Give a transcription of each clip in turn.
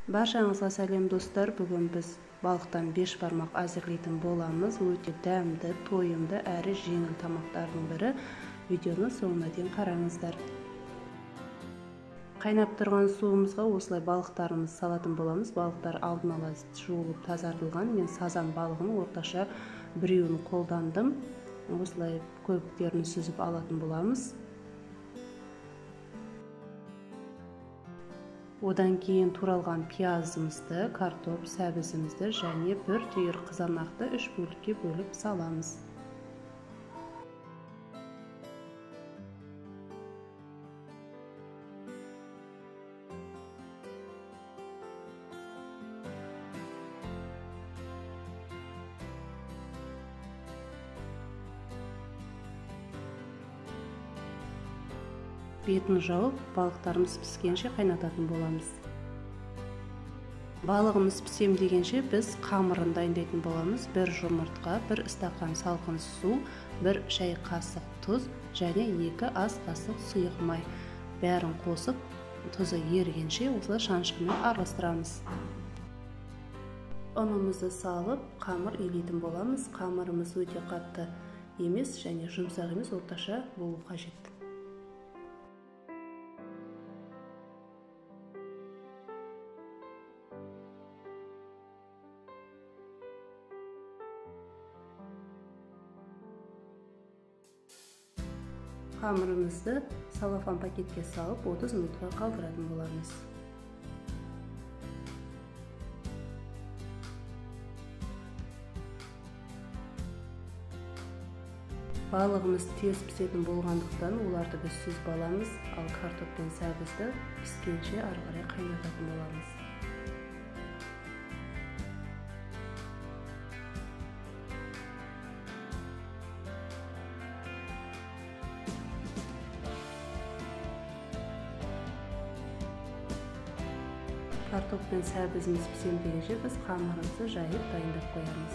Баршаңызға сәлем достар. Бүгін біз балықтан бешбармақ әзірлейтін боламыз. Өте дәмді, тойымды әрі жеңіл тамақтардың бірі. Видеоны соңына дейін қараңыздар. Қайнап тұрған суымызға осылай балықтарымызды салатын боламыз. Балықтар алдын ала жуылып тазартылған. Мен сазан балығының орташа біреуін қолдандым. Осылай көбіктерін сүзіп алатын боламыз. Одан кейін туралған пиязымызды, картоп, сәбізімізді және бір түйір қызанақты 3 бөлікке бөліп саламыз. Бетін жауып, балықтарымыз піскенше қайнататын боламыз. Балығымыз пісем дегенше біз қамырын дайындайтын боламыз. 1 жұмыртқа, 1 стақан салқын су, 1 шай қасық тұз және 2 ас қасық сұйық май. Бәрін қосып, тұзы ерігенше осылай шанышқымен араластырамыз. Ұнымызды салып, қамыр илейтін боламыз. Қамырымыз өте қатты емес және жұмсақ емес, орташа болу қажет. Қамырымызды салафан пакетке салып 30 минутқа қалдыратын боламыз. Балығымыз тез пісетін болғандықтан оларды біз сүзіп аламыз, ал картоп пен сәбізді піскенше ары қарай қайнататын боламыз. Картоп пен сәбізіміз пісем дегенше біз қамырымызды жайып дайындап қоямыз.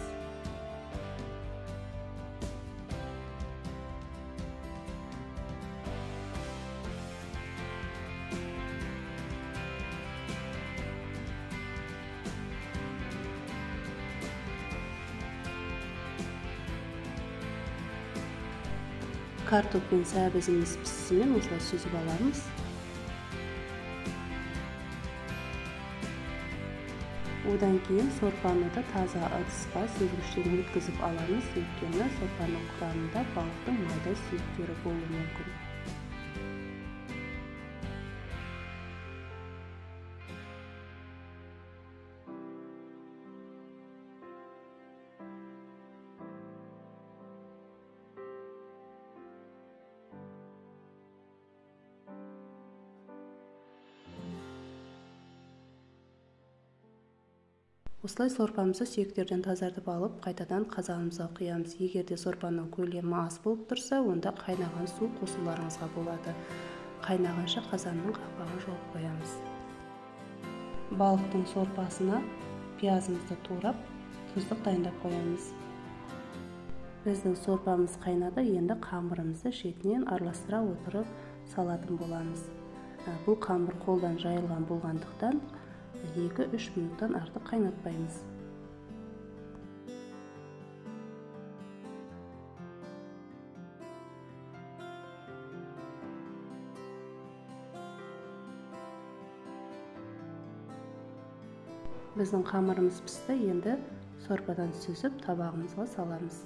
Картоп пен сәбізіміз пісісімен осылай сүзіп аламыз. Одан кейін сорпаны да таза ыдысқа сүзгіштен өткізіп аламыз, өйткені сорпаның құрамында балықтың майда сүйектері болуы мүмкін. Осылай сорпамызды сүйектерден тазартып алып, қайтадан қазанымызға құямыз. Егер де сорпаның көлемі аз болып тұрса, онда қайнаған су қосуларыңызға болады. Қайнағанша қазанның қақпағын жауып қоямыз. Балықтың сорпасына пиязымызды турап, тұздық дайындап қоямыз. Біздің сорпамыз қайнады, енді қамырымызды шетінен араластыра отырып салатын боламыз. Бұл қамыр қолдан жайылған болғандықтан 2-3 минуттан артық қайнатпаймыз. Біздің қамырымыз пісті, енді сорпадан сүзіп табағымызға саламыз.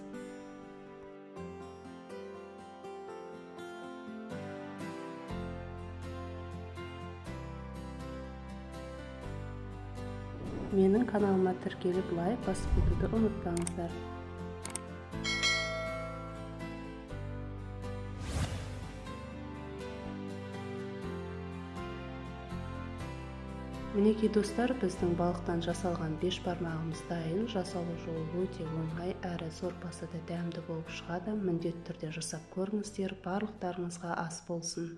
Менің каналыма тіркеліп, лайк басып кетуді ұмытпаңыздар. Мінекей достар, біздің балықтан жасалған бешбармағымыз дайын. Жасалу жолы өте оңай, әрі сорпасы да дәмді болып шығады. Міндетті түрде жасап көріңіздер. Барлықтарыңызға ас болсын.